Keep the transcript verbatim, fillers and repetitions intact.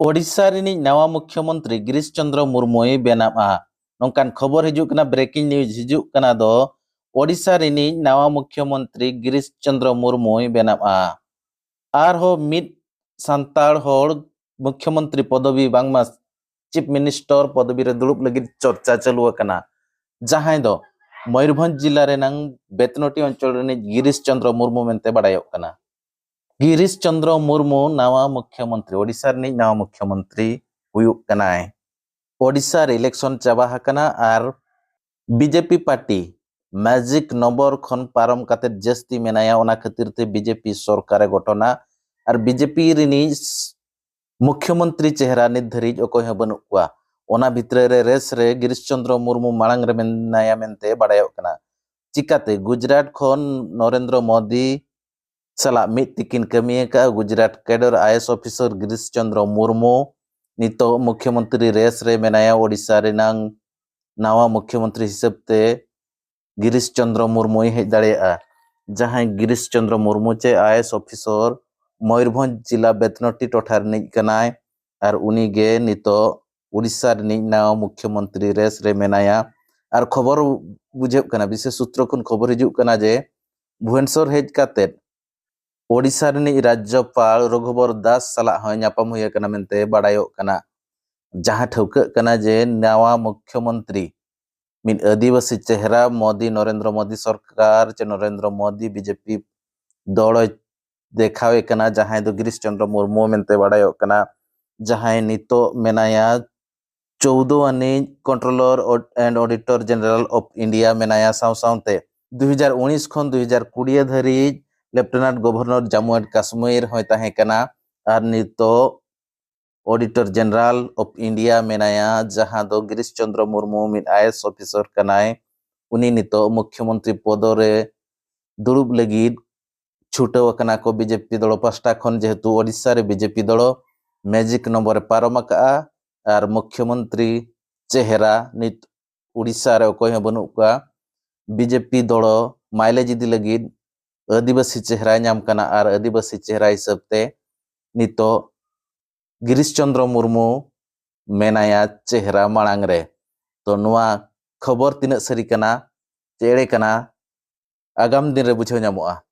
ᱳᱰᱤᱥᱟ ᱨᱤᱱᱤᱡ ᱱᱟᱣᱟ ᱢᱩᱠᱷᱭᱚᱢᱚᱱᱛᱨᱤ ᱜᱤᱨᱤᱥ ᱪᱚᱱᱫᱨᱚ ᱢᱩᱨᱢᱩᱭ ᱵᱮᱱᱟᱜᱼᱟ᱾ ᱱᱚᱝᱠᱟᱱ ᱠᱷᱚᱵᱚᱨ ᱦᱤᱡᱩᱜ ᱠᱟᱱᱟ, breaking news ᱦᱤᱡᱩᱜ ᱠᱟᱱᱟ ᱫᱚ, ᱳᱰᱤᱥᱟ ᱨᱤᱱᱤᱡ ᱱᱟᱣᱟ ᱢᱩᱠᱷᱭᱚᱢᱚᱱᱛᱨᱤ ᱜᱤᱨᱤᱥ ᱪᱚᱱᱫᱨᱚ ᱢᱩᱨᱢᱩᱭ ᱵᱮᱱᱟᱜᱼᱟ᱾ ᱟᱨᱦᱚᱸ ᱢᱤᱫ ᱥᱟᱱᱛᱟᱲ ᱦᱚᱲ ᱢᱩᱠᱷᱭᱚᱢᱚᱱᱛᱨᱤ ᱯᱚᱫᱚᱵᱤ, ᱵᱟᱝᱢᱟ ᱪᱤᱯ ᱢᱤᱱᱤᱥᱴᱚᱨ ᱯᱚᱫᱚᱵᱤ ᱨᱮ ᱫᱩᱲᱩᱵ ᱞᱟᱹᱜᱤᱫ ᱪᱚᱨᱪᱟ ᱪᱟᱹᱞᱩ ᱟᱠᱟᱱᱟ, ᱡᱟᱦᱟᱸᱭ ᱫᱚ ᱢᱚᱭᱩᱨᱵᱷᱚᱸᱡᱽ ᱡᱤᱞᱟ ᱨᱮᱱᱟᱝ ᱵᱮᱛᱱᱚᱴᱤ ᱚᱧᱪᱚᱞ ᱨᱤᱱᱤᱡ ᱜᱤᱨᱤᱥ ᱪᱚᱱᱫᱨᱚ ᱢᱩᱨᱢᱩ ᱢᱮᱱᱛᱮ ᱵᱟᱲᱟᱭᱚᱜ ᱠᱟᱱᱟ᱾ ᱜᱤᱨᱤᱥ ᱪᱚᱱᱫᱨᱚ ᱢᱩᱨᱢᱩ ᱱᱟᱣᱟ ᱢᱩᱠᱷᱭᱚᱢᱚᱱᱛᱨᱤ, ᱳᱰᱤᱥᱟ ᱨᱤᱱᱤᱡ ᱱᱟᱣᱟ ᱢᱩᱠᱷᱭᱚᱢᱚᱱᱛᱨᱤ ᱦᱩᱭᱩᱜ ᱠᱟᱱᱟᱭ᱾ ᱳᱰᱤᱥᱟ ᱨᱮ election ᱪᱟᱵᱟ ᱟᱠᱟᱱᱟ ᱟᱨ ᱵᱤᱡᱮᱯᱤ ᱯᱟᱨᱴᱤ ᱢᱮᱡᱤᱠ ᱱᱚᱢᱵᱚᱨ ᱠᱷᱚᱱ ᱯᱟᱨᱚᱢ ᱠᱟᱛᱮ ᱡᱟᱹᱥᱛᱤ ᱢᱮᱱᱟᱭᱟ, ᱚᱱᱟ ᱠᱷᱟᱹᱛᱤᱨ ᱛᱮ ᱵᱤᱡᱮᱯᱤ ᱥᱚᱨᱠᱟᱨᱮ ᱜᱚᱴᱷᱚᱱᱟ᱾ ᱟᱨ ᱵᱤᱡᱮᱯᱤ ᱨᱤᱱᱤᱡ ᱢᱩᱠᱷᱭᱚᱢᱚᱱᱛᱨᱤ ᱪᱮᱦᱨᱟ ᱱᱤᱛ ᱫᱷᱟᱹᱨᱤᱡ ᱚᱠᱚᱭ ᱦᱚᱸ ᱵᱟᱹᱱᱩᱜ ᱠᱚᱣᱟ᱾ ᱚᱱᱟ ᱵᱷᱤᱛᱨᱤ ᱨᱮ ᱨᱮᱥ ᱨᱮ ᱜᱤᱨᱤᱥ ᱪᱚᱱᱫᱨᱚ ᱢᱩᱨᱢᱩ ᱢᱟᱲᱟᱝ ᱨᱮ ᱢᱮᱱᱟᱭᱟ ᱢᱮᱱᱛᱮ ᱵᱟᱲᱟᱭᱚᱜ ᱠᱟᱱᱟ᱾ ᱪᱤᱠᱟᱛᱮ ᱜᱩᱡᱽᱨᱟᱴ ᱠᱷᱚᱱ ᱱᱚᱨᱮᱱᱫᱨᱚ ᱢᱳᱫᱤ ᱥᱟᱞᱟᱜ ᱢᱤᱫ ᱛᱮᱠᱤᱱ ᱠᱟᱹᱢᱤ ᱟᱠᱟᱫᱼᱟ᱾ Gujarat cadre IAS officer Girish Chandra Murmu ᱱᱤᱛᱚᱜ ᱢᱩᱠᱷᱭᱚᱢᱚᱱᱛᱨᱤ ᱨᱮᱥ ᱨᱮ ᱢᱮᱱᱟᱭᱟ᱾ ᱳᱰᱤᱥᱟ ᱨᱮᱱᱟᱝ ᱱᱟᱣᱟ ᱢᱩᱠᱷᱭᱚᱢᱚᱱᱛᱨᱤ ᱦᱤᱥᱟᱹᱵ ᱛᱮ ᱜᱤᱨᱤᱥ ᱪᱚᱱᱫᱨᱚ ᱢᱩᱨᱢᱩᱭ ᱦᱮᱡ ᱫᱟᱲᱮᱭᱟᱜᱼᱟ, ᱡᱟᱦᱟᱸᱭ ᱜᱤᱨᱤᱥ ᱪᱚᱱᱫᱨᱚ ᱢᱩᱨᱢᱩ ᱪᱮ IAS officer, ᱢᱚᱭᱩᱨᱵᱷᱚᱸᱡᱽ ᱡᱤᱞᱟ ᱵᱮᱛᱱᱚᱴᱤ ᱴᱚᱴᱷᱟ ᱨᱤᱱᱤᱡ ᱠᱟᱱᱟᱭ᱾ ᱟᱨ ᱩᱱᱤ ᱜᱮ ᱱᱤᱛᱚᱜ ᱳᱰᱤᱥᱟ ᱨᱤᱱᱤᱡ ᱱᱟᱣᱟ ᱢᱩᱠᱷᱭᱚᱢᱚᱱᱛᱨᱤ ᱨᱮᱥ ᱨᱮ ᱢᱮᱱᱟᱭᱟ᱾ ᱟᱨ ᱠᱷᱚᱵᱚᱨ ᱵᱩᱡᱷᱟᱹᱜ ᱠᱟᱱᱟ, ᱵᱤᱥᱮᱥ ᱥᱩᱛᱨᱚ ᱠᱷᱚᱱ ᱠᱷᱚᱵᱚᱨ ᱦᱤᱡᱩᱜ ᱠᱟᱱᱟ ᱡᱮ ᱵᱷᱩᱵᱚᱱᱮᱥᱚᱨ ᱦᱮᱡ ᱠᱟᱛᱮ ᱳᱰᱤᱥᱟ ᱨᱤᱱᱤᱡ ᱨᱟᱡᱽᱡᱚᱯᱟᱞ ᱨᱚᱜᱷᱩᱵᱚᱨ ᱫᱟᱥ ᱥᱟᱞᱟᱜ ᱦᱚᱸ ᱧᱟᱯᱟᱢ ᱦᱩᱭ ᱟᱠᱟᱱᱟ ᱢᱮᱱᱛᱮ ᱵᱟᱲᱟᱭᱚᱜ ᱠᱟᱱᱟ, ᱡᱟᱦᱟᱸ ᱴᱷᱟᱹᱣᱠᱟᱹᱜ ᱠᱟᱱᱟ ᱡᱮ ᱱᱟᱣᱟ ᱢᱩᱠᱷᱭᱚᱢᱚᱱᱛᱨᱤ ᱢᱤᱫ ᱟᱹᱫᱤᱵᱟᱹᱥᱤ ᱪᱮᱦᱨᱟ ᱢᱳᱫᱤ, ᱱᱚᱨᱮᱱᱫᱨᱚ ᱢᱳᱫᱤ ᱥᱚᱨᱠᱟᱨ ᱪᱮ ᱱᱚᱨᱮᱱᱫᱨᱚ ᱢᱳᱫᱤ ᱵᱤᱡᱮᱯᱤ ᱫᱚᱞ ᱫᱮᱠᱷᱟᱣᱮ ᱠᱟᱱᱟ, ᱡᱟᱦᱟᱸᱭ ᱫᱚ ᱜᱤᱨᱤᱥ ᱪᱚᱱᱫᱨᱚ ᱢᱩᱨᱢᱩ ᱢᱮᱱᱛᱮ ᱵᱟᱲᱟᱭᱚᱜ ᱠᱟᱱᱟ, ᱡᱟᱦᱟᱸᱭ ᱱᱤᱛᱚᱜ ᱢᱮᱱᱟᱭᱟ ᱪᱳᱫᱚ ᱟᱹᱱᱤᱡ Controller and Auditor General of India ᱢᱮᱱᱟᱭᱟ᱾ ᱥᱟᱶ ᱥᱟᱶᱛᱮ ᱫᱩ ᱦᱟᱡᱟᱨ ᱩᱱᱤᱥ ᱠᱷᱚᱱ ᱫᱩ ᱦᱟᱡᱟᱨ ᱠᱩᱲᱤ ᱫᱷᱟᱹᱨᱤᱡ Lieutenant Governor Jammu and Kashmir ᱦᱚᱸᱭ ᱛᱟᱦᱮᱸ ᱠᱟᱱᱟ᱾ ᱟᱨ ᱱᱤᱛᱚᱜ Auditor General of India ᱢᱮᱱᱟᱭᱟ, ᱡᱟᱦᱟᱸ ᱫᱚ ᱜᱤᱨᱤᱥ ᱪᱚᱱᱫᱨᱚ ᱢᱩᱨᱢᱩ ᱢᱤᱫ IAS officer ᱠᱟᱱᱟᱭ᱾ ᱩᱱᱤ ᱱᱤᱛᱚᱜ ᱢᱩᱠᱷᱭᱚᱢᱚᱱᱛᱨᱤ ᱯᱚᱫᱚ ᱨᱮ ᱫᱩᱲᱩᱵ ᱞᱟᱹᱜᱤᱫ ᱪᱷᱩᱴᱟᱹᱣ ᱟᱠᱟᱱᱟ ᱠᱚ ᱵᱤᱡᱮᱯᱤ ᱫᱚᱞ ᱯᱟᱥᱴᱟ ᱠᱷᱚᱱ, ᱡᱮᱦᱮᱛᱩ ᱳᱰᱤᱥᱟ ᱨᱮ ᱵᱤᱡᱮᱯᱤ ᱫᱚᱞ ᱢᱮᱡᱤᱠ ᱱᱚᱢᱵᱚᱨ ᱮ ᱯᱟᱨᱚᱢ ᱟᱠᱟᱫᱼᱟ᱾ ᱟᱨ ᱢᱩᱠᱷᱭᱚᱢᱚᱱᱛᱨᱤ ᱪᱮᱦᱨᱟ ᱱᱤᱛ ᱳᱰᱤᱥᱟ ᱨᱮ ᱚᱠᱚᱭ ᱦᱚᱸ ᱵᱟᱹᱱᱩᱜ ᱠᱚᱣᱟ᱾ ᱵᱤᱡᱮᱯᱤ ᱫᱚᱞ mileage ᱤᱫᱤ ᱞᱟᱹᱜᱤᱫ ᱟᱹᱫᱤᱵᱟᱹᱥᱤ ᱪᱮᱦᱨᱟᱭ ᱧᱟᱢ ᱠᱟᱱᱟ ᱟᱨ ᱟᱹᱫᱤᱵᱟᱹᱥᱤ ᱪᱮᱦᱨᱟ ᱦᱤᱥᱟᱹᱵ ᱛᱮ ᱱᱤᱛᱚᱜ ᱜᱤᱨᱤᱥ ᱪᱚᱱᱫᱨᱚ ᱢᱩᱨᱢᱩ ᱢᱮᱱᱟᱭᱟ ᱪᱮᱦᱨᱟ ᱢᱟᱲᱟᱝ ᱨᱮ᱾ ᱛᱚ ᱱᱚᱣᱟ ᱠᱷᱚᱵᱚᱨ ᱛᱤᱱᱟᱹᱜ ᱥᱟᱹᱨᱤ ᱠᱟᱱᱟ ᱪᱮ ᱮᱲᱮ ᱠᱟᱱᱟ, ᱟᱜᱟᱢ ᱫᱤᱱ ᱨᱮ ᱵᱩᱡᱷᱟᱹᱣ ᱧᱟᱢᱚᱜᱼᱟ᱾